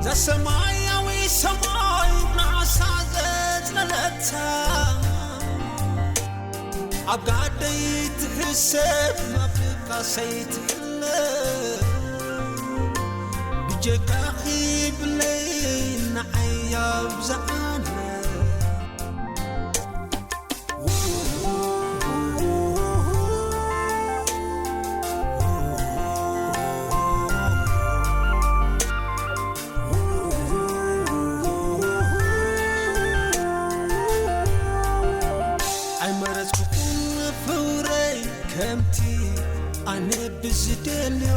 እዛ ሰማያዊ ሰማይ ናሳ ዘጽለለታ፣ ኣብ ጋደይ ትሕሰብ፣ ኣብ ድቃሰይ ትሕለ። ብጀካኺ ብለይ ንዓይ ኣብዝሓለ። ኣይመረጽኩን ፍቕረይ ከምቲ ኣነ ብዝደልዮ፣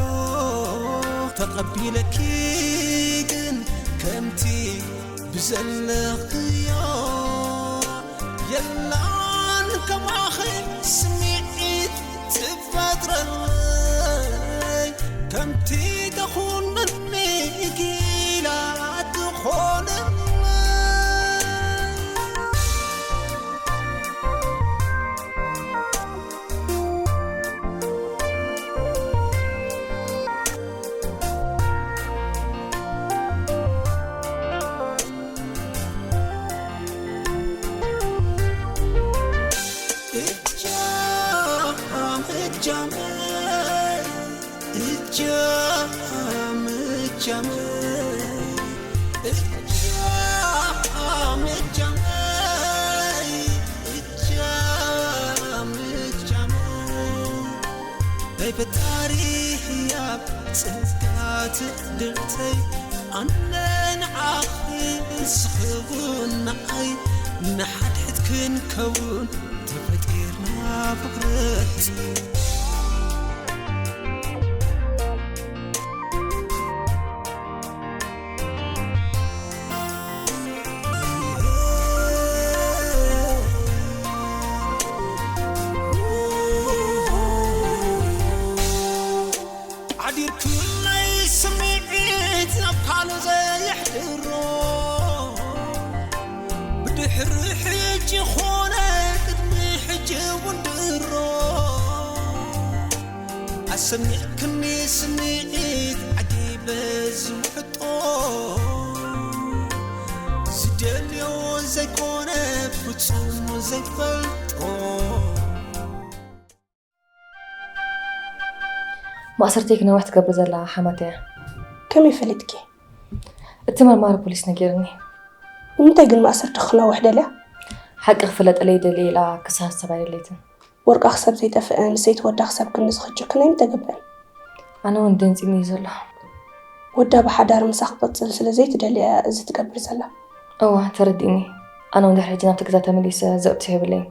ተቐቢለኪ ግን ከምቲ ብዘለኽዮ። የላን ከማኺ ስምዒት ትፈጥረለይ፣ ከምቲ ተኹነኒ ጊላ ትኾነለይ። እጃም እጃመይ፣ እጃም እጃመይ፣ እጃም እጃመይ፣ እጃም እጃመይ። ናይ ፈጣሪ ህያብ ጸጋ ትዕድልተይ፣ ኣነ ንዓኺ ንስኺ እውን ንዓይ፣ ንሓድሕድ ክንከውን ተፈጢርና ፍቕረይ። ዓዲርኩለይ ስምዒት ናብ ካልእ ዘየሕድሮ፣ ብድሕሪ ሕጂ ኾነ ቅድሚ ሕጂ እውን ድሮ፣ ኣሰሚዕክኒ ስምዒት ዓጊበ ዝውሕጦ፣ ዝደልዮ ዘይኮነ ፍጹም ዘይፈልጦ። ማእሰርተይ ክነውሕ ትገብር ዘላ ሓማተይ እያ። ከመይ ፈሊጥኪ? እቲ መርማሪ ፖሊስ ነጊርኒ። ንምንታይ ግን ማእሰርትኺ ክነውሕ ደልያ? ሓቂ ክፍለጠለይ ደልየ ኢላ ክሳብ ሰብ ኣይደለይትን። ወርቃ ክሳብ ዘይጠፍእ ንሰይቲ ወዳ ክሳብ ክንዲ ዝኽጅር ከመይ ምተገብረ? ኣነ እውን ደንጺኒ እዩ ዘሎ። ወዳ ብሓዳር ምሳ ክቕጽል ስለ ዘይትደሊ እያ እዚ ትገብር ዘላ። እዋ፣ ተረዲእኒ። ኣነ እውን ድሕሪ ሕጂ ናብቲ ገዛ ተመሊሰ ዘእቱ የብለይን።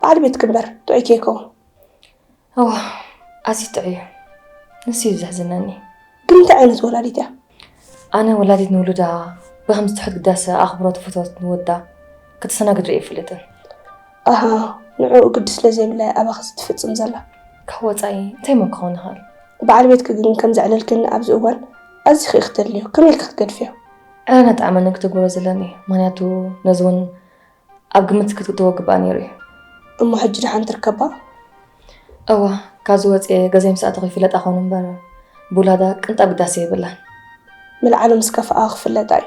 በዓል ቤትኪ እምበር ጥዑይ ከይከውን። እዋ፣ ኣዝዩ ጥዑይ እዩ። ንሱ እዩ ዘሕዝነኒ። ግን እንታይ ዓይነት ወላዲት እያ? ኣነ ወላዲት ንውሉዳ ብኸምዚ ትሑት ግዳሰ ኣኽብሮት ፍቶት ንወዳ ከተስተናግድ ርእየ ኣይፈልጥን። ኣሃ፣ ንዕኡ ግዲ ስለ ዘይብላ እያ ኣባኺ እዚ ትፍጽም ዘላ። ካብ ወጻኢ እንታይ እሞ ክኸውን ይኽእል? በዓል ቤትኪ ግን ከም ዘዕለልክኒ ኣብዚ እዋን ኣዚኺ ኢኺ ተድልዮ። ከመይ ኢልኪ ክትገድፍዮ? ዕረ ነጣዕመኒ ክትግብሮ ዘለኒ፣ ምኽንያቱ ነዚ እውን ኣብ ግምት ክትእትዎ ግባእ ነይሩ እዩ። እሞ ሕጂ ደሓን ትርከባ? እዋ፣ ካብዚ ወፅየ ገዛይ ምስ ኣተኹ ይፍለጣ ኾኑ እምበር ብውላዳ ቅንጣብ ግዳሴ የብላን። ምልዓሉ ምስ ከፍኣ ክፍለጣ እዩ።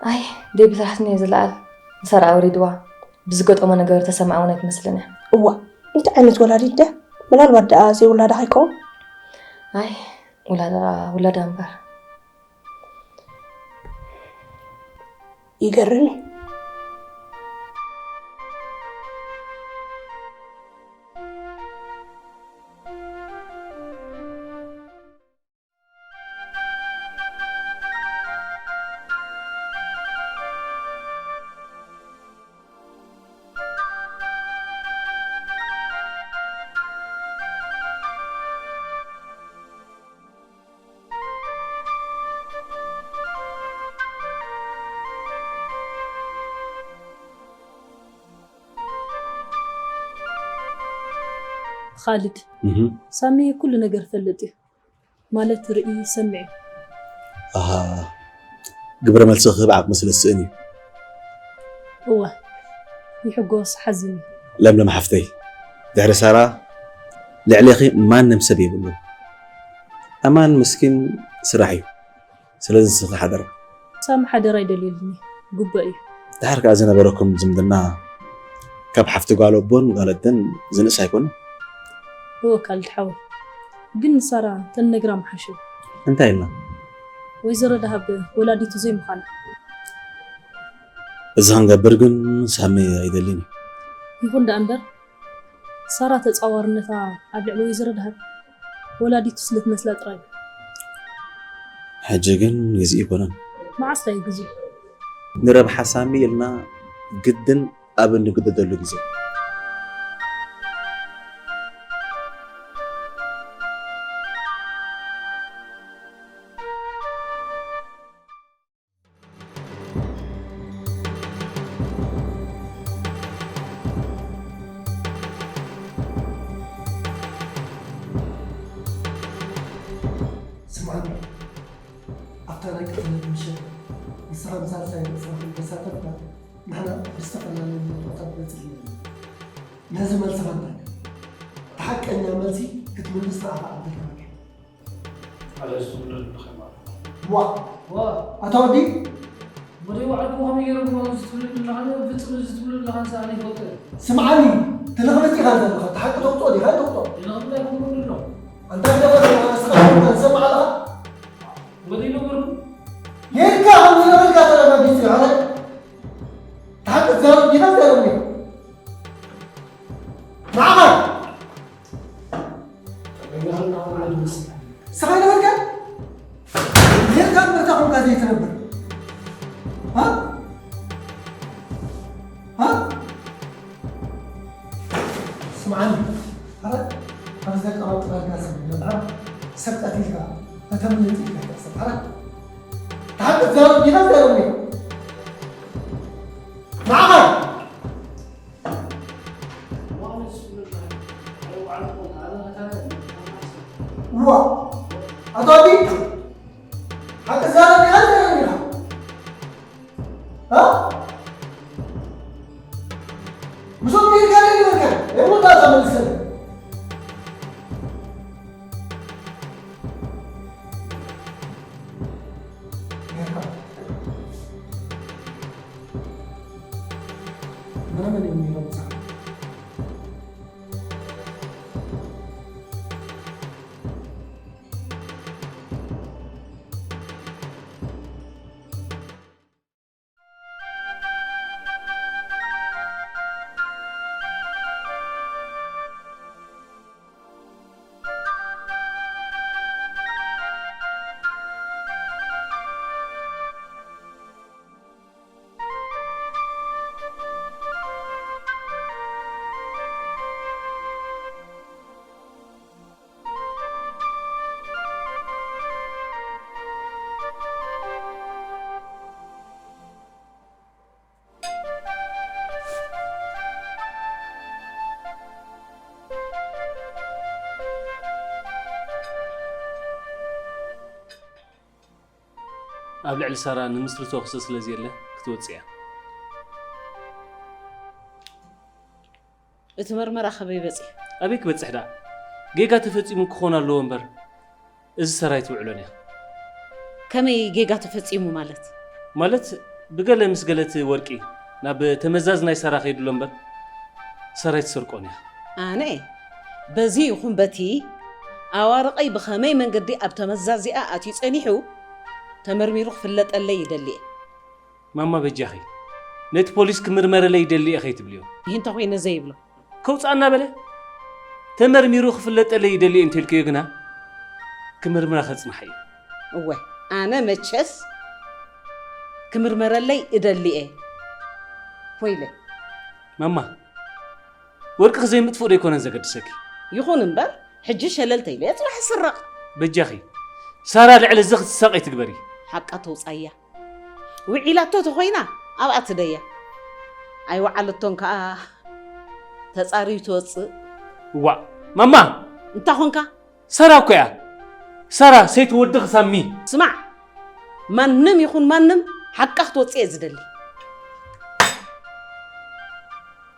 ኣይ፣ ደይ ብስራሕትና እየ ዝለዓል። ንሳ ደኣ ኣውሪድዋ። ብዝገጠሞ ነገር ተሰምዓ እውን ኣይትመስልን እያ። እዋ፣ እንታይ ዓይነት ወላዲት ድያ? ምናልባት ደኣ ዘይውላዳ ከይከውን? ኣይ፣ ውላዳ ውላዳ እምበር። ይገርም እዩ። ኻልድ፣ እህ። ሳሚ ኩሉ ነገር ፈልጥ እዩ። ማለት ርኢ፣ ይሰምዕ እዩ። ኣሃ፣ ግብረ መልሲ ክህብ ዓቕሚ ስለ ዝስእን እዩ። እወ፣ ይሕጎስ፣ ሓዝን እዩ። ለምለም ሓፍተይ፣ ድሕሪ ሳራ ልዕሌኺ ማንም ሰብ የብሉን። ኣማን ምስኪን ስራሕ እዩ። ስለዚ ንስኺ ሓደራ። ሳሚ ሓደራ ኣይደልየልኒ፣ ግቡእ እዩ። ድሓር ከኣ ዝነበረኩም ዝምድና ካብ ሓፍቲ ጓል ኣቦን ጓል ኣደን ዝንእስ ኣይኮነን። እወ ካልድ ሓወይ፣ ግን ንሳራ ተንነግራ ምሓሸ። እንታይ ኢልና? ወይዘሮ ደሃብ ወላዲቱ ዘይምዃና። እዚ ክንገብር ግን ሳሚ ኣይደልን እዩ። ይኹን ደኣ እምበር ሳራ ተጻዋርነታ ኣብ ልዕሊ ወይዘሮ ደሃብ ወላዲቱ ስለ ትመስላ ጥራይ እዩ። ሕጂ ግን ግዜ ኣይኮነን። መዓስ እዩ ግዜ? ንረብሓ ሳሚ ኢልና ግድን ኣብ እንግደደሉ ግዜ። ስምዓኒ፣ ኣብታ ናይ ቅትለት ምሸት ንስኻን ሳልሳይ ርእስኻ ክንተሳተፍና ንሕና ብዝተፈላለየ ነጥብታት በጺሕና ኢና። ነዚ መልስኻ እንታይ? እቲ ሓቀኛ መልሲ ክትምልስ ንዓኻ ዕድል ክህበካ። ኣርእስቱ ምድሪ ንኸማሉ። ዋ! ዋ! ኣታ ወዲ! ወደይ ባዕልኩ ከመይ ገይረ እሞ እዚ ትብለኒ ኣለኻ? ፍጹም እዚ ትብለኒ ኣለኻ ንስኻ ኣይፈልጥን። ስምዓኒ፣ ትልኽብጥ ኢኻ ዘለኻ፣ እቲ ሓቂ ተውጽኦ ዲኻ ኣይተውጽኦ? ይልኽብጥ ኣይኮንኩን ኣሎ። ኣንታ ግደፈ ንስኻ ትሰምዕ ኣለኻ? ወደይ ነበርኩ። ጌርካ ከም ዝነበርካ ተረጋጊጹ እዩ፣ ኣረ። እቲ ሓቂ ትዛረብ ዲኻ ትዛረብ ዲኻ? ንዓኻ! ንስኻ ኣይነበርካን? ጌርካ እምበር እንታይ ኮንካ ዘይትነብር? ሃ? ሃ? ስምዓኒ፣ ኣረ፣ ኣብዚ ዘቀባጥረልካ ሰብ የለን። ኣረ፣ ሰብ ቀቲልካ፣ ተተምልጥ ኢልካ ትሕሰብ። ኣረ፣ ተሓቂ ትዛረብ ዲኻ ትዛረብ ዲኻ? ንዓኻ! ዋ፣ ኣቶ ኣቢ፣ ሓቂ ትዛረብ ዲኻ ትዛረብ ዲኻ? እ? ምስኦም ጌርካ ዶ ይበልካ? የምንታ እዛ መልሰለይ። ጌርካ። ምንም እኔ የሚለው ጻ ኣብ ልዕሊ ሳራ ንምስርቶ ክሲ ስለ ዘየለ ክትወጽእ እያ። እቲ መርመራ ከበይ በጺሑ? ኣበይ ክበጽሕ ደኣ? ጌጋ ተፈጺሙ ክኾን ኣለዎ እምበር እዚ ሰራይት ውዕሎን እያ። ከመይ ጌጋ ተፈጺሙ ማለት? ማለት ብገለ ምስ ገለት ወርቂ ናብ ተመዛዝ ናይ ሰራ ከይድሎ እምበር ሰራይት ሰርቆን እያ። ኣነ በዚ ይኹን በቲ ኣዋርቐይ ብኸመይ መንገዲ ኣብ ተመዛዚኣ ኣትዩ ጸኒሑ ተመርሚሩ ክፍለጠለይ ይደሊ እየ። ማማ በጃኺ ነቲ ፖሊስ ክምርመረለይ ይደሊ እየ ከይትብልዮ። ይህ እንተኾይነ ዘይብሎ። ከውፅኣና በለ። ተመርሚሩ ክፍለጠለይ ይደሊ እየ እንተልክዮ ግና ክምርምራ ከፅንሓ እዩ። እወ ኣነ መቸስ ክምርመረለይ እደሊ እየ። ኮይለ። ማማ ወርቅኺ ዘይምጥፍእ ዶ ኣይኮነን ዘገድሰኪ? ይኹን እምበር ሕጂ ሸለል ተይለ እየ ፅባሕ ይስረቕ። በጃኺ ሳራ ልዕሊ እዚ ክትሳቕ ኣይትግበሪ። ሓቃ ተውፃያ። ውዒላቶ ተኾይና ኣብኣ ትደያ ኣይወዓለቶን ከኣ ተጻርዩ ትወጽእ። ዋእ ማማ እንታይ ኾንካ? ሰራ እኮ እያ ሰራ ሰይቲ ወድኺ ሳሚ። ስማዕ ማንም ይኹን ማንም ሓቃ ክትወጽእ እየ ዝደሊ።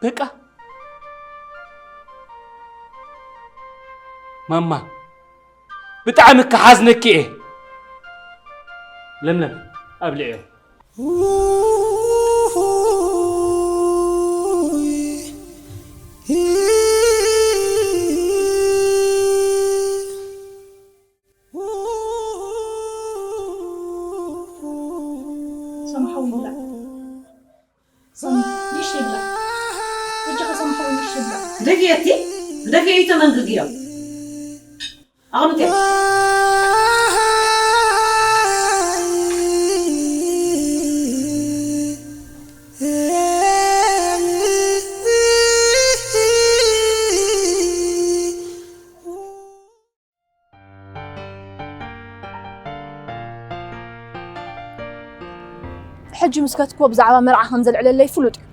በቃ ማማ ብጣዕሚ ክሓዝነኪ እየ። ለምለም ኣብልዕዮ። ሰምሓዊ ይብላዕ። ሰም-፣ ንእሽተይ ይብላዕ። እጅኻ ሰምሓዊ ንእሽተይ ይብላዕ። ግደፍዮ እቲ፣ ግደፍዮ እዩ ተመንግግዮ። ኣቕምጥዮ። ሕጂ ምስ ከትክዎ ብዛዕባ መርዓ ከም ዘልዕለለይ ፍሉጥ እዩ።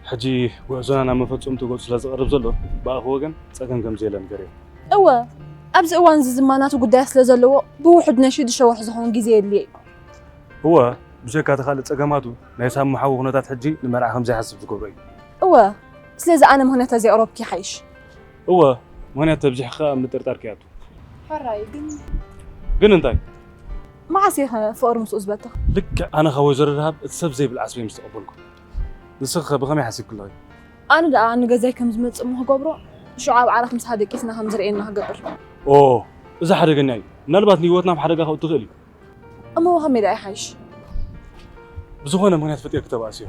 ሕጂ ጉዕዞና ናብ መፈጸምቱ ገጹ ስለ ዝቐርብ ዘሎ፣ ብኣኺ ወገን ጸገም ከም ዘየለ ንገርዮ። እወ፣ ኣብዚ እዋን እዚ ዝማናቱ ጉዳያት ስለ ዘለዎ፣ ብውሑድ ነሽዱ ሸወሕ ዝኸውን ግዜ የድልዮ እዩ። እወ፣ ብጀካ እቲ ካልእ ጸገማቱ፣ ናይ ሳሙ ሓዊ ኩነታት ሕጂ ንመርዓ ከም ዘይሓስብ ዝገብሮ እዩ። እወ፣ ስለዚ ኣነ ምኽንያት ተዘይቕረብኪ ይሓይሽ። እወ፣ ምኽንያት ተብዚሕካ ኣብ ምጥርጣር ክኣቱ። ሕራይ ግን ግን እንታይ? መዓስ ኢኸ ፍቕሪ ምስኡ ዝበተኽ? ልክዕ ኣነ ካብ ወይዘሮ ደሃብ እቲ ሰብ ዘይብል ዓስበይ ምስ ተቐበልኩ። ንስኺ ከ ብኸመይ ሓሲብኪ ኣለኺ? ኣነ ደኣ ንገዛይ ከም ዝመጽእ እሞ ክገብሮ፣ ሽዑ ኣብ ዓራት ምሳኻ ደቂስና ከም ዝርእየና ክገብር። ኦ፣ እዚ ሓደገኛ እዩ። ምናልባት ንህይወትና ኣብ ሓደጋ ከእቱ ይኽእል እዩ። እሞ ብኸመይ ደኣ ይሓይሽ? ብዝኾነ ምኽንያት ፈጢርኪ ተባእስዮ።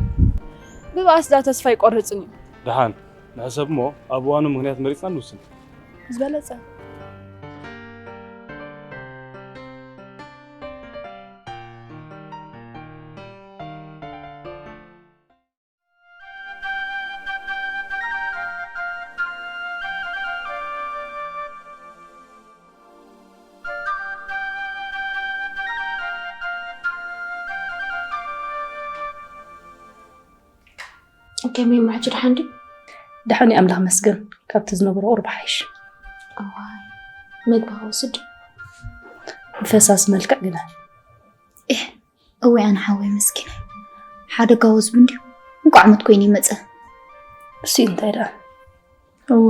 ብባእሲ ደኣ ተስፋ ኣይቆርጽን እዩ። ደሓን፣ ንሕሰብ እሞ ኣብ እዋኑ ምኽንያት መሪጽና ንውስን። ዝበለጸ። ከመይ እሞ ሕጂ ደሓን ድዩ? ደሓን እዩ ኣምላኽ መስገን፣ ካብቲ ዝነበሮ ቁሩብ ሓይሽ። እዋይ፣ መግቢ ክወስድ ድዩ? ብፈሳሲ መልክዕ ግና። ኤህ፣ እወ ኣነ ሓወይ መስኪናይ። ሓደጋ ወዝቡ እንድዩ። እንቋዕ ሞት ኮይኑ ይመጸ። እሱ እንታይ ደኣ? እዋ፣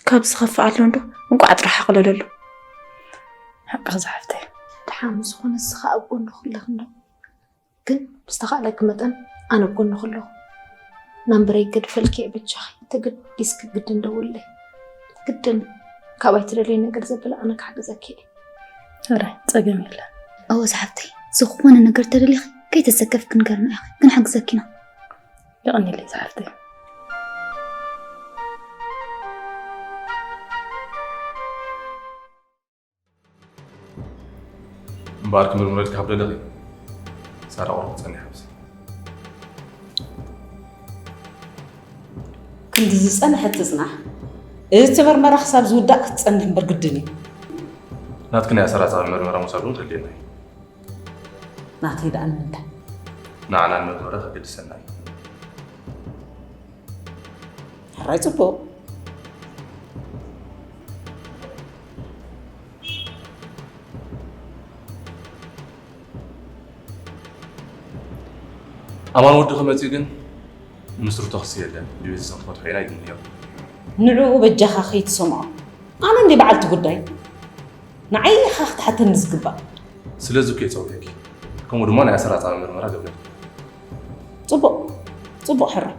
ካብ ዝኸፍእ ኣሎ እንዶ፣ እንቋዕ ጥራሕ ኣቕለለሉ። ሓቅኺ ዝሓፍተይ። ደሓን ዝኾነ ንስኻ ኣብ ጎኒ ኩለኽ እንዶ። ግን ብዝተኻእለኪ መጠን ኣነ ኣብ ጎንኺ ኣለኹ። ናምበረይ ገድፈልኪ እየ በጃኺ። ተገዲስኪ ግድን ደውልለይ። ግድን ካባይ ትደልዮ ነገር ዘበለ ኣነ ክሕግዘኪ እየ። ሕራይ፣ ጸገም የለን። እወ ዝሓፍተይ፣ ዝኾነ ነገር ተደሊኺ ከይተሰከፍኪ ንገርና ኢኺ። ክንሕግዘኪ ኢና። የቐንየለይ ዝሓፍተይ። እምበኣር ክምርምረልኪ ካብ ደለኺ፣ ሳራ ቁሩብ ትጸንሒ ኣብዚ። ክንዲ ዝጸንሐት ትጽናሕ። እቲ ምርመራ ክሳብ ዝውዳእ ክትጸንሕ እምበር ግድን እዩ። ናትኪ ናይ ኣሰራጻሚ ምርመራ ምውሳድ እውን ከድልየና እዩ። ናተይ ደኣ ንምንታይ? ንዓና ንምርመራ ከገድሰና እዩ። ሕራይ ጽቡቕ። ኣማን ወዲ ክመጽእ ግን ምስሩ ተኽሲ የለን። ብቤተሰብ ትፈትሖ ኢና ይግንዮ። ንዕኡ በጃኻ ከይትሰምዖ። ኣነ እንዲ በዓልቲ ጉዳይ። ንዓይ ኢኻ ክትሓተኒ ዝግባእ። ስለዚ እኮ እየ ጸዊዐኪ። ከምኡ ድማ ናይ ኣሰራጻሚ ምርመራ ገብረልኪ። ጽቡቕ፣ ጽቡቕ ሕራይ።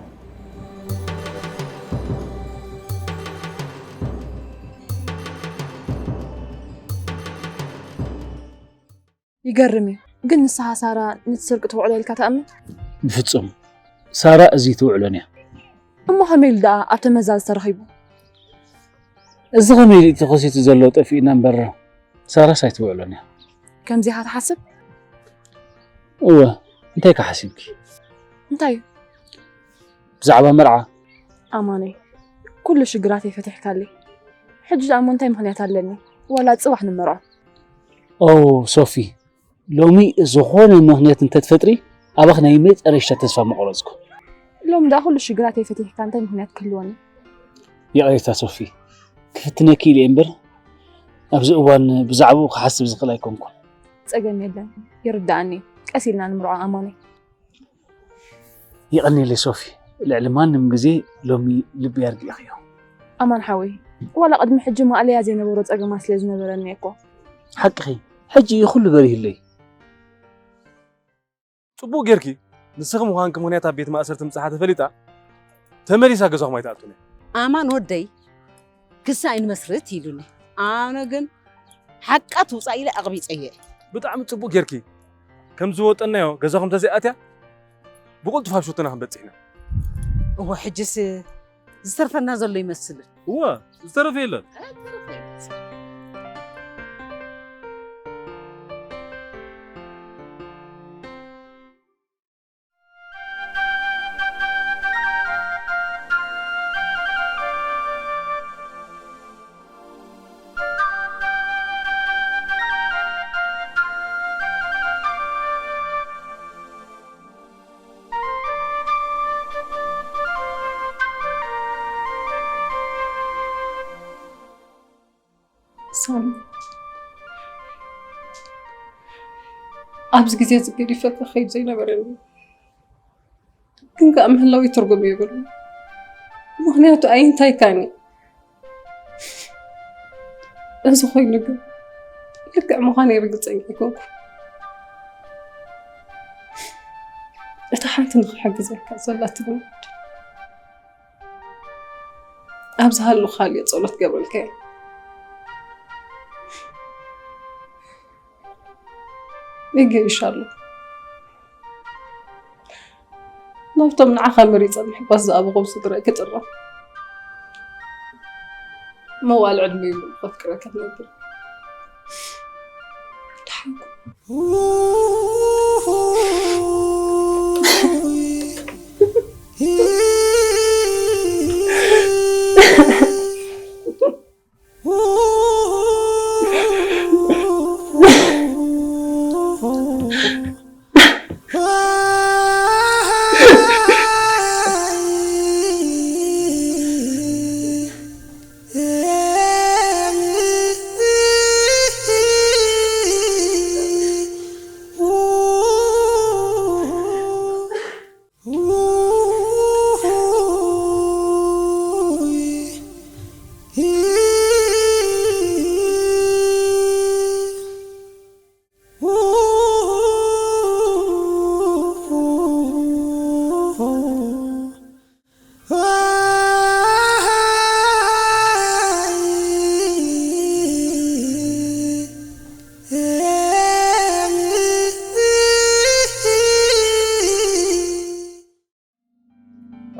ይገርም እዩ። ግን ንስኻ ሳራ ነቲ ስርቂ ትውዕሎ ኢልካ ትኣምን? ብፍጹም። ሳራ እዚ ትውዕሎን እያ። እሞ ከመይ ኢሉ ደኣ ኣብ ተመዛዚ ተረኺቡ? እዚ ከመይ ኢሉ እቲ ተኸሲቱ ዘሎ ጠፊኡና እምበር ሳራስ ኣይትውዕሎን እያ። ከምዚ ኢኻ ትሓስብ? እወ፣ እንታይ ኢኻ ሓሲብኪ? እንታይ? ብዛዕባ መርዓ። ኣማነይ፣ ኩሉ ሽግራተይ ፈቲሕካለይ። ሕጂ ደኣ እሞ እንታይ ምኽንያት ኣለኒ? ዋላ ጽባሕ ንመርዖ። ኦ፣ ሶፊ፣ ሎሚ ዝኾነ ምኽንያት እንተትፈጥሪ፣ ኣባኺ ናይ መጨረሽታ ተስፋ ምቆረጽኩ። ሎሚ ደኣ ኩሉ ሽግራተይ ፈቲሕካ እንታይ ምኽንያት ክህልወኒ? ይቕሬታ ሶፊ፣ ክፍትነኪ ኢለ እምበር፣ ኣብዚ እዋን ብዛዕባኡ ክሓስብ ዝኽእል ኣይኮንኩን። ጸገም የለን፣ ይርድኣኒ። ቀስ ኢልና ንምርዖ ኣማነይ። የቐንየለይ ሶፊ፣ ልዕሊ ማንም ግዜ ሎሚ ልበይ ኣርጊእኽዮ። ኣማን ሓወይ፣ ዋላ ቅድሚ ሕጂ ማእለያ ዘይነበሮ ጸገማት ስለ ዝነበረኒ እኮ። ሓቅኺ፣ ሕጂ እዩ ኩሉ በሪህለይ። ጽቡቕ ጌርኪ። ንስኺ ምዃንኪ ምኽንያት ኣብ ቤት ማእሰርቲ ምብጻሓ ተፈሊጣ፣ ተመሊሳ ገዛኹም ኣይትኣቱን እያ። ኣማን ወደይ ክሲ ኣይንመስርት ኢሉኒ። ኣነ ግን ሓቃ ትውጻእ ኢለ ኣቕቢጸየ። ብጣዕሚ ጽቡቕ ጌርኪ። ከም ዝወጠናዮ ገዛኹም ተዘይኣትያ ብቕልጡፍ ኣብ ሸቶና ክንበጽሕ ኢና። እወ፣ ሕጅስ ዝተርፈና ዘሎ ይመስልን። እወ፣ ዝተረፈ የለን። ሳሚ፣ ኣብዚ ግዜ እዚ ገዲፈ ክኸይድ ዘይነበረኒ፣ ግን ከኣ ምህላው ትርጉም የብሉን። ምኽንያቱ ኣይንታይካን እዩ። እዚ ኮይኑ ግን ልክዕ ምዃነይ ርግጸኛ ኣይኮንኩን። እታ ሓንቲ ንኽሕግዘካ ዘላትኒ ኣብ ዝሃለኹ ካልእ ጸሎት ገብረልካ እየ። ይገይሽ ኣሎ። ናብቶም ንዓኻ መሪጸ ምሕጓስ ዝኣበኹም ስድራይ ክጥርም መዋል ዕድመ ይብሉ ከፍቅረካ ትነብር። ደሓንኩ።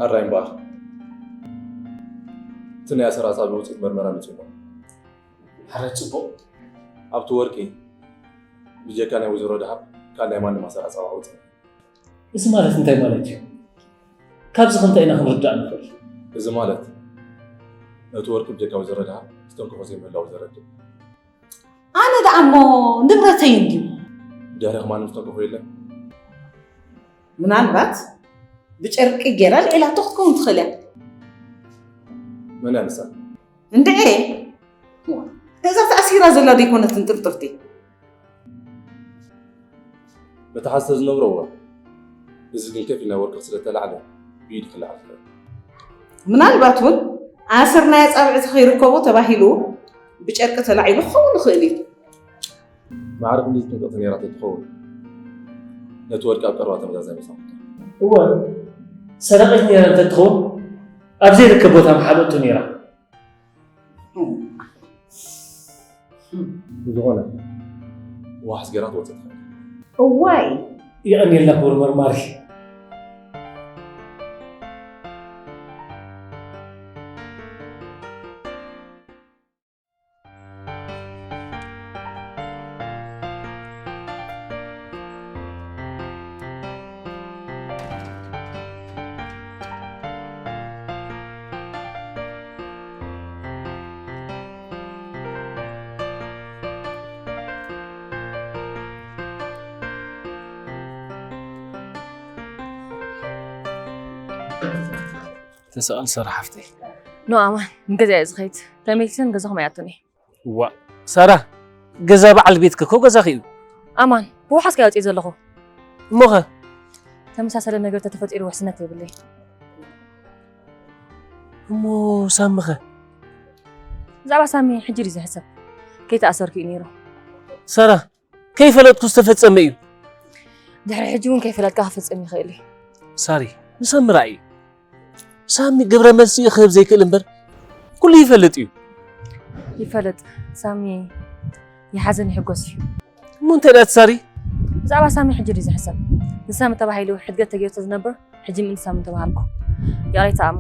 ኣራይ እምበኣር፣ እቲ ናይ ኣሰር ኣጻብእ ውጽኢት መርመራ መጺኡ ኣሎ። ኣረ ጽቡቕ። ኣብቲ ወርቂ ብጀካ ናይ ወይዘሮ ደሃብ ካልእ ናይ ማንም ኣሰር ኣጻብእ ኣይወጽእን። እዚ ማለት እንታይ ማለት እዩ? ካብዚ ከ እንታይ ኢና ክንርዳእ ንኽእል? እዚ ማለት ነቲ ወርቂ ብጀካ ወይዘሮ ደሃብ ዝተንከፎ ዘይምህላዉ ዘረድእ። ኣነ ደኣ እሞ ንብረተይ እንድዩ። ድሕሪኺ ማንም ዝተንከፎ የለን? ምናልባት ብጨርቂ ጌራ ኣልዒላቶ ክትከውን ትኽእል እያ። መን እያ ንሳ? እንድዒ፣ እዛ ተኣሲራ ዘላ ደይኮነትን ጥርጥርቲ? በቲ ሓሰ ዝነብሮ እዋ፣ እዚ ግን ከፊል ናይ ወርቂ ስለ ተላዕለ ብኢድ ክለዓል ይኽእል። ምናልባት እውን ኣሰር ናይ ኣጻብዕቲ ከይርከቦ ተባሂሉ ብጨርቂ ተላዒሉ ክኸውን ይኽእል እዩ። ማዕረ ክንድዚ ጥንቅቕቲ ነይራ ተትኸውን፣ ነቲ ወርቂ ኣብ ቀረባ ተመዛዛይ ምሳኹምቶ። እወ፣ ሰራቒት ነይራ እንተትኸውን፣ ኣብ ዘይርከብ ቦታ ምሓለቶ ነይራ። ብዝኾነ፣ ዋሕስ ገይራ ትወጽእ ትኽእል። እዋይ! የቐንየልና ክቡር መርማሪ። ተሰቐል ሳራ ሓፍተይ። ኖ ኣማን፣ ንገዛ እየ ዝኸይድ። ተመሊሰ ንገዛኹም ኣይኣቱን እየ። እዋ፣ ሳራ፣ ገዛ በዓል ቤትኪ እኮ ገዛኺ እዩ። ኣማን፣ ብውሓስ ከ ኣውፅእ ዘለኹ። እሞኸ? ተመሳሰለ ነገር ተተፈጢሩ ውሕስነት የብለይ። እሞ ሳሚኸ? ብዛዕባ ሳሚ ሕጂ ድዩ ዝሕሰብ? ከይተኣሰርኩ እዩ ነይሩ። ሳራ፣ ከይፈለጥኩ ዝተፈጸመ እዩ። ድሕሪ ሕጂ እውን ከይፈለጥካ ክፍጽም ይኽእል እዩ። ሳሪ፣ ንሳሚ ርኣይ። ሳሚ ግብረ መልሲ እዩ ክህብ ዘይክእል እምበር፣ ኩሉ ይፈልጥ እዩ። ይፈልጥ። ሳሚ ይሓዘን ይሕጎስ እዩ። እሞ እንታይ ደኣ እቲ ሳሪ? ብዛዕባ ሳሚ ሕጂ ድዩ ዝሕሰብ? ንሳሚ ተባሂሉ ሕድገት ተገይሩ ዝነብር፣ ሕጂ ምእንቲ ሳሚ ተባሃልኩ። ይቕሬታ ኣማ።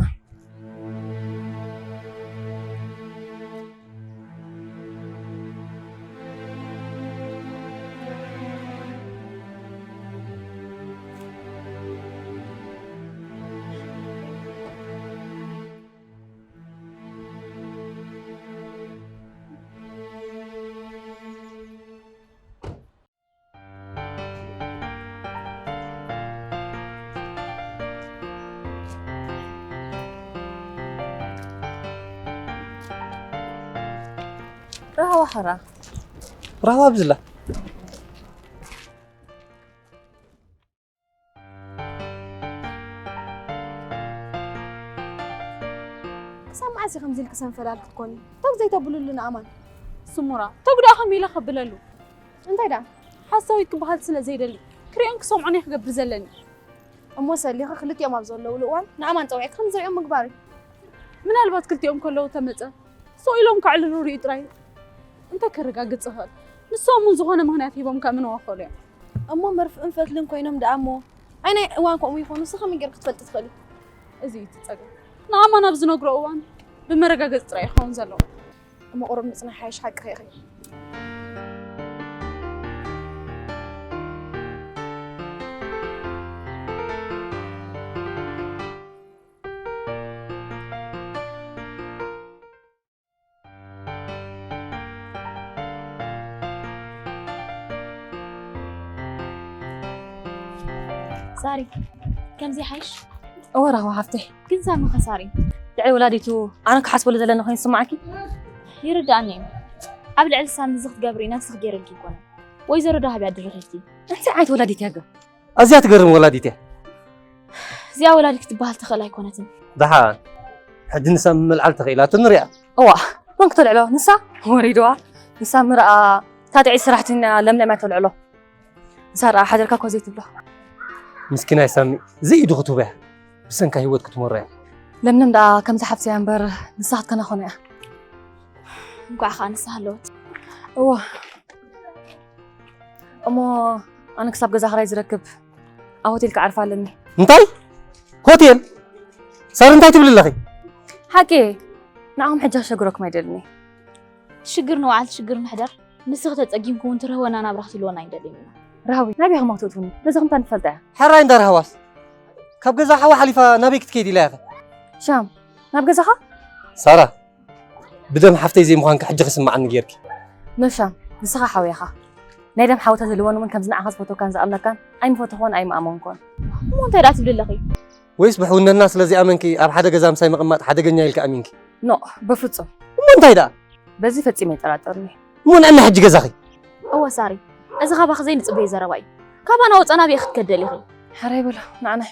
ራህዋ ሓራ። ራህዋ ብዝላ። ክሳብ መዓስ እዩ ከምዚ ኢልኪ ሰንፈላል ክትኮኒ? ቶግ ዘይተብሉሉ ንኣማን። ስሙራ፣ ቶግ ደኣ ከመይ ኢለ ከብለሉ? እንታይ ደኣ? ሓሳዊት ክበሃል ስለ ዘይደሊ፣ ክሪኦን ክሰምዖን እየ ክገብር ዘለኒ። እሞ ሰሊኺ ክልቲኦም ኣብ ዘለውሉ እዋን ንኣማን ጸዊዕኪ ከም ዝሪኦም ምግባር እዩ። ምናልባት ክልቲኦም ከለዉ ተመጸ፣ ስቕ ኢሎም ከዕልሉ ርእዩ ጥራይ እንተ ከረጋግጽ ይኽእል። ንሶም እውን ዝኾነ ምኽንያት ሂቦም ከእምንዎ ይኽእሉ እዮም። እሞ መርፍእን ፈትልን ኮይኖም ደኣ እሞ፣ ኣይ ናይ እዋን ከምኡ ይኾኑ፣ ንስኺ ከመይ ጌርኪ ክትፈልጢ ትኽእሊ? እዚ እዩ እቲ ጸገም። ንኣማን ኣብ ዝነግሮ እዋን ብመረጋገጺ ጥራይ ይኸውን ዘለዎ። እሞ ቁሩብ ምጽናሕ ሓይሽ ሓቅኺ ኢኺ። ሳሪ፣ ከምዚ ሓይሽ? እወ ራህዋ ሓፍተይ። ግን ሳሚ ኸ ሳሪ? ልዕሊ ወላዲቱ ኣነ ክሓስበሉ ዘለኒ ኮይኑ ዝስምዓኪ? ይርድኣኒ እዩ። ኣብ ልዕሊ ሳሚ እዚ ክትገብሪ ነብስኺ ገይረልኪ ኣይኮነን። ወይዘሮ ደሃብ እያ ድርኺትኪ። እንታይ ዓይነት ወላዲት እያ ግን? ኣዝያ ትገርም ወላዲት እያ። እዚኣ ወላዲት ክትበሃል ትኽእል ኣይኮነትን። ደሓን፣ ሕጂ ንሳ ምምልዓል ተኽኢላቶ ንሪኣ። እዋ፣ መን ክተልዕሎ? ንሳ? ወሪድዋ። ንሳ ምርኣ፣ እታ ጥዕይቲ ሰራሕተኛ ለምለም እያ ተልዕሎ። ንሳ ደኣ ሓደርካ እኮ ዘይትብሎ። ምስኪናይ ሳሚ፣ ዘይኢዱ ክትህቦ እያ። ብሰንካ ህይወት ክትመሮ እያ። ለምለም ደኣ ከምዛ ሓፍቲ እያ እምበር፣ ንሳ ክትከናኸኖ እያ። እንኳዕ ኸኣ ንሳ ሃለወት። እዋ። እሞ ኣነ ክሳብ ገዛ ክራይ ዝረክብ ኣብ ሆቴል ክዓርፍ ኣለኒ። እንታይ? ሆቴል? ሳሪ እንታይ ትብሊ ኣለኺ? ሓቂ፣ ንዓኹም ሕጂ ኣሸግረኩም ኣይደልን እየ። ሽግር ንባዕልቲ ሽግር ንሕደር፣ ንስኺ ተጸጊምኪ እውን ትረህወና ናብራ ክትህልወና ኣይንደልን ኢና። ራህዊ፣ ናበይ ኢኹም ኣውትእትውኒ? ነዚ ከምታ ንፈልጣ እያ። ሕራይ እንዳ ራህዋስ፣ ካብ ገዛ ሓዋ ሓሊፋ ናበይ ክትከይድ ኢላ ኢኺ? ሻም፣ ናብ ገዛኻ? ሳራ፣ ብደም ሓፍተይ ዘይምዃንኪ ሕጂ ክስምዓኒ ጌርኪ። ኖ ሻም፣ ንስኻ ሓውያ ኢኻ። ናይ ደም ሓው ተዝህልወኒ እውን ከምዚ ንዓኻ ዝፈትወካን ዝኣምነካን ኣይምፈተኹዎን ኣይምኣመንኩዎን። እሞ እንታይ ደኣ ትብሊ ኣለኺ? ወይስ ብሕውነትና ስለ ዘይኣመንኪ ኣብ ሓደ ገዛ ምሳይ ምቕማጥ ሓደገኛ ኢልኪ ኣሚንኪ? ኖ፣ በፍጹም። እሞ እንታይ ደኣ? በዚ ፈጺመ ኣይጠራጠርን እየ። እሞ ንዕና ሕጂ ገዛኺ። እወ ሳሪ፣ እዚ ካባኺ ዘይንጽበዮ ዘረባ እዩ። ካባና ወጸና ኣበይ ክትከዲ ደሊኺ? ሕራይ በሎ፣ ንዓና።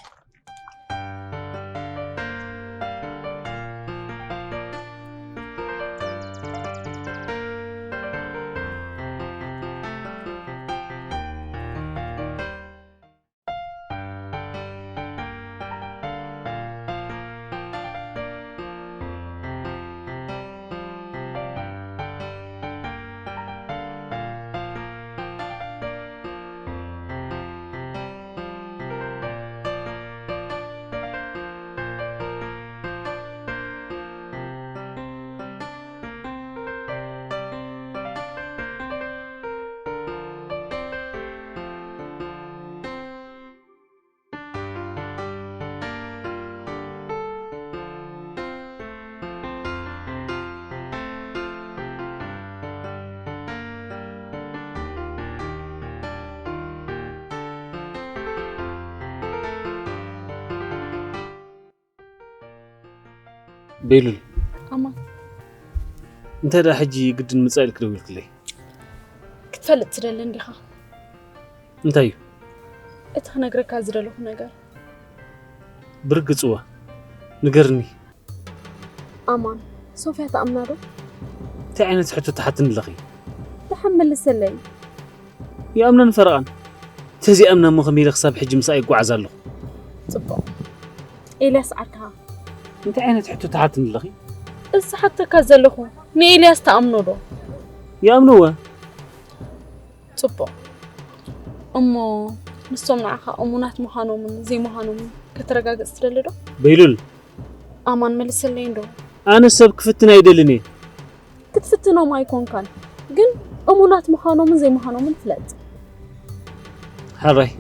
ቤሉል። ኣማ። እንታይ ደኣ ሕጂ ግድን ምጻእ ኢልክ ደዊልክለይ? ክትፈልጥ ትደሊ እንዲኻ? እንታይ እዩ? እቲ ክነግረካ ዝደለኹ ነገር። ብርግጽዋ፣ ንገርኒ። ኣማን፣ ሶፍያ ትኣምና ዶ? እንታይ ዓይነት ሕቶ ትሓትኒ ኣለኺ? ደሓን መልሰለይ። ይኣምነን ፈረቓን። እቲ ተዚኣምና እሞ ከመይ ኢለ ክሳብ ሕጂ ምስኣ ይጓዓዝ ኣለኹ? ጽቡቕ። ኤልያስ ዓርክኻ። እንታይ ዓይነት ሕቶ ትሓትኒ ኣለኺ? እዚ ሓተካ ዘለኹ ንኤልያስ ትኣምኖ ዶ? ይኣምንዎ። ጽቡቕ። እሞ ንሶም ንዓኻ እሙናት ምዃኖምን ዘይምዃኖምን ከተረጋግጽ ትደሊ ዶ? በይሉል። ኣማን መልሰለይ እንዶ። ኣነ ሰብ ክፍትን ኣይደልን እየ። ክትፍትኖም ኣይኮንካን፣ ግን እሙናት ምዃኖምን ዘይምዃኖምን ፍለጥ። ሕራይ።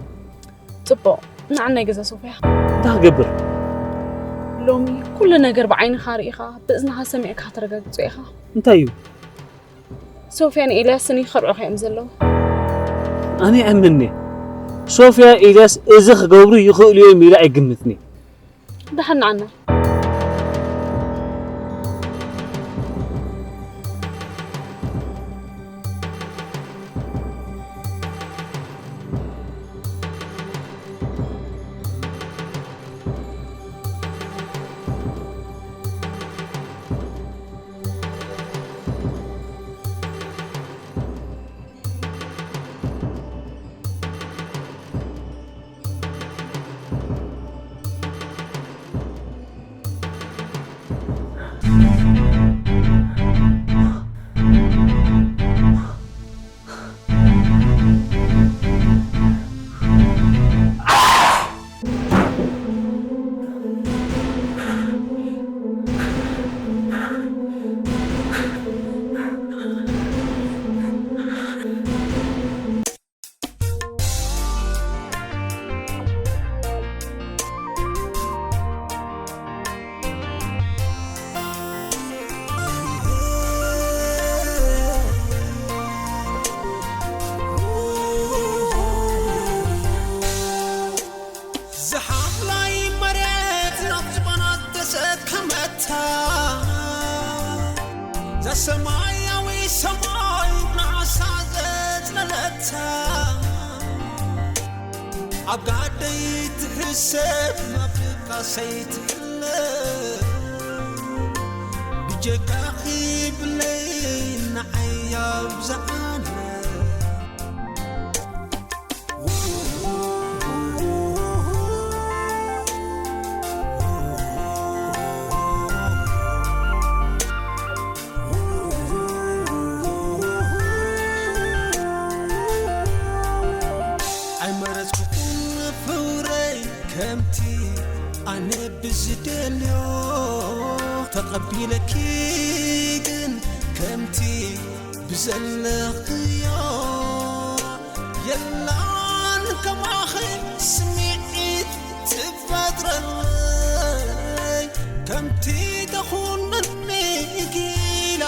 ጽቡቕ። ንዓናይ ገዛ ሶፍያ። እንታይ ክገብር? ሎሚ ኩሉ ነገር ብዓይንኻ ርኢኻ ብእዝንኻ ሰሚዕካ ከተረጋግጾ ኢኻ። እንታይ እዩ? ሶፍያን ኤልያስን ይኸርዑኻ እዮም ዘለዉ። ኣነ ይኣምንኒ። ሶፍያ ኤልያስ እዚ ክገብሩ ይኽእሉ እዮም ኢለ ኣይግምትኒ። ደሓን ንዓና። ዝሓፍላይ መሬት ናብ ዝባና ተሰከመታ፣ ዘሰማያዊ ሰማይ ንዓሳ ዘጽለለታ፣ ኣብ ጋደይ ትሕሰብ ናብ ድቃሰይ ትሕለ፣ ብጀካኺ ብለይ ንዓይ ኣብዝሓለ። ኣይመረጽኩኹን ፍቕረይ ከምቲ ኣነ ብዝደልዮ፣ ተቐቢለኪ ግን ከምቲ ብዘለኽዮ። የላን ከማኺ ስምዒት ትፈጥረለይ፣ ከምቲ ተኹነኒ ጊላ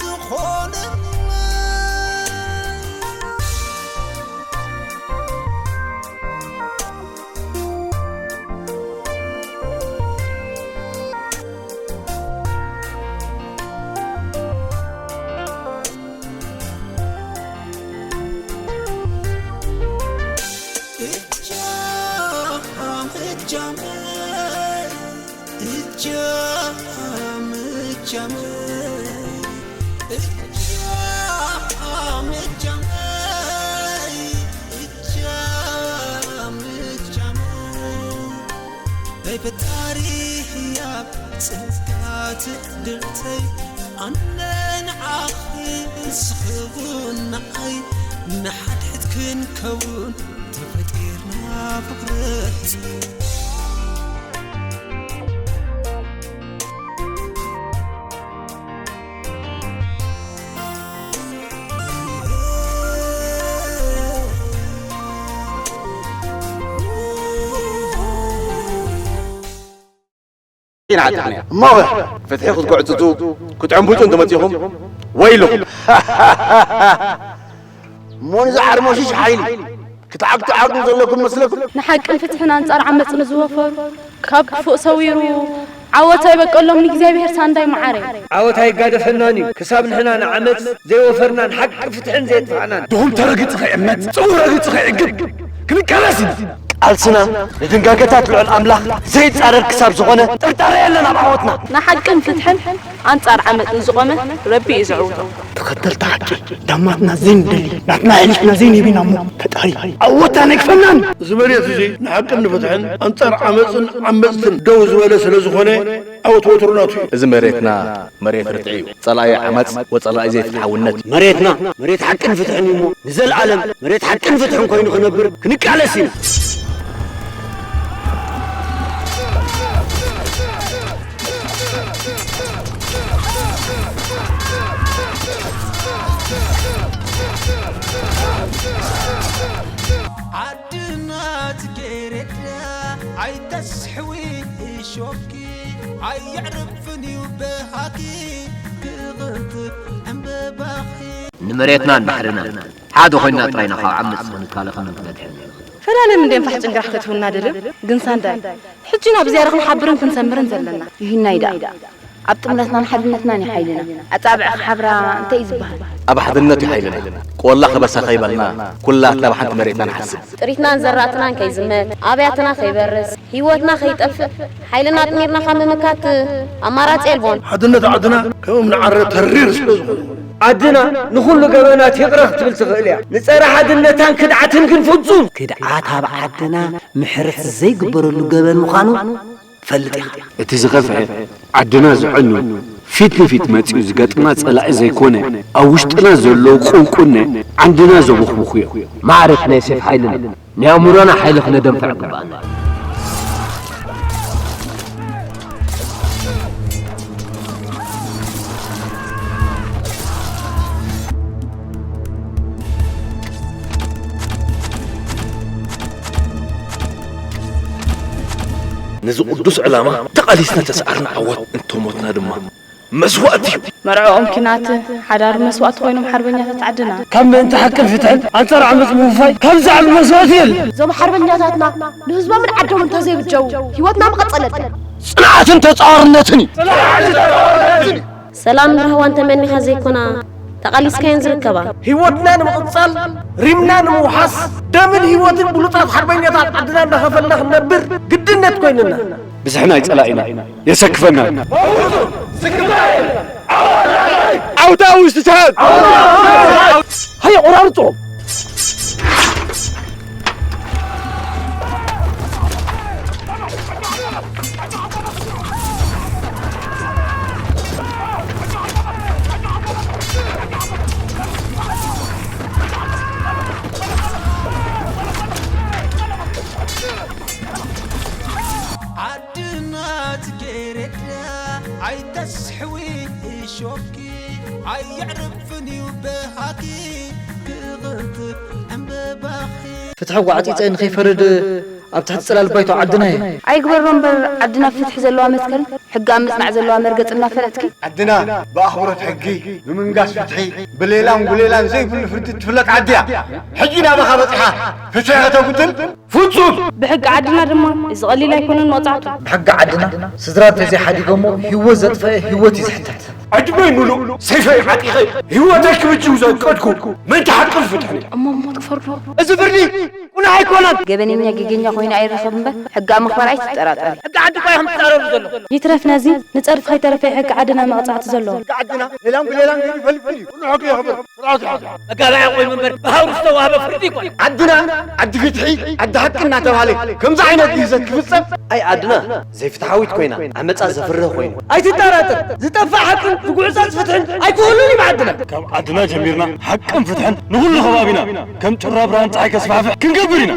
ትኾነለይ። ናይ ፈጣሪ ህያብ ጽንስካ ትዕድልተይ፣ ኣነ ንዓኺ ንስኺ እውን ንዓይ፣ ንሓድሕድ ክንከውን ተፈጢርና ፍቕረይ። ኢና ዓጢቕናዮ። እሞ ፍትሒ ክትጉዕጽጹ ክትዕንቡጩ እንተመጺኹም ወይልኹም። እሞ ንዚ ዓርሞሽሽ ሓይሊ ክትዓግቱ ዓግቱ ዘለኩም መስለኩም? ንሓቅን ፍትሕን ኣንጻር ዓመጽ ንዝወፈሩ ካብ ክፉእ ሰዊሩ ዓወት ኣይበቀሎም ንእግዚኣብሔር ሳንዳይ መዓረይ። ዓወት ኣይጋደፈናን እዩ ክሳብ ንሕና ንዓመጽ ዘይወፈርናን ሓቂ ፍትሕን ዘየጥፋእናን። ድኹም ተረግጽ ከይዕመጽ ጽቡቕ ረግጽ ከይዕግብ ክንቃለስ ኢና። ቃልስና ንድንጋገታት ልዑል ኣምላኽ ዘይጻረር ክሳብ ዝኾነ ጥርጣረ የለን ኣብ ዓወትና። ንሓቅን ፍትሕን ኣንጻር ዓመጽ ንዝቖመ ረቢ እዩ ዘዕውቶ። ተኸተልቲ ሓቂ ዳማትና ዘይንደሊ ናትና ኣሕሊፍና ዘይንህብ ኢና እሞ ፈጣሪ ዓወትና ኣይክፈናን። እዚ መሬት እዚ ንሓቅን ንፍትሕን ኣንጻር ዓመጽን ዓመጽትን ደው ዝበለ ስለ ዝኾነ ዓወት ወትሩ ናቱ እዩ። እዚ መሬትና መሬት ርትዒ እዩ። ጸላኢ ዓመጽ ወጸላኢ ዘይፍትሓውነት። መሬትና መሬት ሓቅን ፍትሕን እዩ እሞ ንዘለኣለም መሬት ሓቅን ፍትሕን ኮይኑ ክነብር ክንቃለስ ኢና። ዓድና ጽጌረዳ ኣይተስሕዊ እሾኪ ኣይዕርፍን እዩ በሃኪ ክቕንጥብ ዕምበባኺ። ንመሬትናን ባሕርናን ሓደ ኮይንና ጥራይ ኢና ካብ ዓመጽ ክንከላኸልን ክንበድሕን ንኽእል። ፈላለ ምንድን ፋሕ ጭንግራሕ ክትህብና ደልዩ ግን ሳንዳይ ሕጂ ናብ ዝያዳ ክንሓብርን ክንሰምርን ዘለና። ይህናይ ደኣ ኣብ ጥምረትናን ሓድነትናን እዩ ሓይልና። ኣጻብዕ ክሓብራ እንታይ እዩ ዝበሃል? ኣብ ሓድነት እዩ ሓይልና። ቆላ ከበሳ ከይበልና ኩላትና ብሓንቲ መሬትና ንሓስብ። ጥሪትናን ዘራእትናን ከይዝመት፣ ኣብያትና ከይበርስ፣ ህይወትና ከይጠፍእ፣ ሓይልና ኣጥሚርና ካብ ምምካት ኣማራጺ የልቦን። ሓድነት ዓድና ከም እምኒ ዓረ ተሪር ስለ ዝኾነ። ዓድና ንኹሉ ገበናት ይቕረ ክትብል ትኽእል እያ። ንጸረ ሓድነታን ክድዓትን ግን ፍጹም። ክድዓት ኣብ ዓድና ምሕረት ዘይግበረሉ ገበን ምዃኑ ፈልጥ ኢኻ። እቲ ዝኸፍአ ዓድና ዘዕኑ ፊት ንፊት መጺኡ ዝገጥማ ጸላኢ ዘይኮነ፣ ኣብ ውሽጥና ዘሎ ቁንቁነ ዓንድና ዘቦኽቡኹ እዮም። ማዕረት ናይ ሴፍ ሓይልና ናይ ኣእምሮና ሓይሊ ክነደንፍዕ ግባኣና። ነዚ ቅዱስ ዕላማ ተቓሊስና ተሰዓርና ዓወት፣ እንተሞትና ድማ መስዋእቲ እዩ። መርዕኦም ኲናት፣ ሓዳሩ መስዋእቲ ኮይኖም ሓርበኛታት ዓድና። ካብ ምእንቲ ሓቅን ፍትሕን ኣንጻር ዓመጽ ምውፋይ ካብ ዝዓቢ መስዋእቲ የለን። እዞም ሓርበኛታትና ንህዝቦምን ዓዶምን እንተዘይብጀው ህይወትና ምቐጸለት። ጽንዓትን ተጻዋርነትን እዩ። ሰላምን ራህዋን ተመኒኻ ዘይኮና ተቓሊስካየን ዝርከባ። ህይወትና ንምቕጻል፣ ሪምና ንምውሓስ፣ ደምን ህይወትን ብሉጻት ሓርበኛታት ዓድና እንዳኸፈልና ክንነብር ግድነት ኮይንና። ብዝሒ ናይ ጸላኢና የሰክፈና። ዓውታ ውሽጥታት ሃየ ቆራርጾ። ዓድና ጽጌረዳ ኣይተስሕዊ እሾኪ ኣይዕርፍን እዩ በሃኪ ክቕንጥብ ዕምበባኺ። ፍትሒ ጓዕጺጸ ንኸይፈርድ ኣብ ትሕቲ ጽላል ባይቶ ዓድና እየ። ኣይግበሮ እምበር ዓድና ፍትሒ ዘለዋ መትከል፣ ሕጊ ኣብ ምጽናዕ ዘለዋ መርገጽ እናፈለጥኪ። ዓድና ብኣኽብሮት ሕጊ፣ ብምንጋስ ፍትሒ፣ ብሌላን ጉሌላን ዘይብሉ ፍርዲ ትፍለጥ ዓዲ እያ። ሕጂ ናባኻ በጺሓ ፍትሒ ከተጉድል ፍጹም። ብሕጊ ዓድና ድማ እዚ ቀሊል ኣይኮነን መቕጻዕቱ። ብሕጊ ዓድና ስድራ እንተዘይሓዲጎሞ ህይወት ዘጥፈአ ህይወት እዩ ዝሕተት። ዕድመይ ምሉእ ሰይፈይ ዓጢቐ ህይወተይ ክብጅው ዘቀድኩ ምእንቲ ሓቅን ፍትሕን እየ። እሞ ሞት ክፈርዶ? እዚ ፍርዲ ቁኑዕ ኣይኮነን። ገበነኛ ጌገኛ ኮይኑ ኣይረኸብ እምበር ሕጊ ኣብ ምኽባር ኣይትጠራጠሪ። ሕጊ ዓዲ እኳ እዮም ዝጻረሩ ዘለዉ። ይትረፍ ነዚ ንጸድፊ ከይተረፈ ሕጊ ዓድና መቕጻዕቲ ዘለዎ። ሕጊ ዓድና ሌላን ብሌላን ገይሩ ይፈልግን እዩ። ኩሉ ሕጊ የኽብር፣ ስርዓት ይሓዝ። መጋባእያ ኮይኑ እምበር ብሃውሪ ዝተዋህበ ፍርዲ ኣይኮነን። ዓድና ዓዲ ፍትሒ፣ ዓዲ ሓቂ እናተባህለ ከምዚ ዓይነት ግህሰት ክፍጸም ኣይ ዓድና ዘይፍትሓዊት ኮይና ዓመጻ ዘፍርህ ኮይኑ። ኣይትጠራጠር፣ ዝጠፍእ ሓቅን ዝጉዕጸጽ ፍትሕን ኣይክህሉን እዩ ዓድና። ካብ ዓድና ጀሚርና ሓቅን ፍትሕን ንኹሉ ከባቢና ከም ጩራ ብርሃን ጸሓይ ከስፋሕፍሕ ክንገብር ኢና።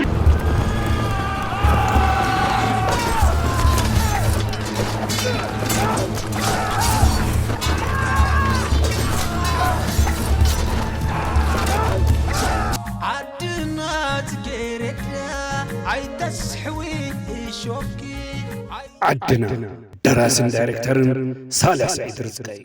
ዓድና ጽጌረዳ ኣይተስሕዊ እሾኪ ኣይ- ዓድና። ደራስን ዳይሬክተርን ሳልሕ ስዒድ ርዝቀይ።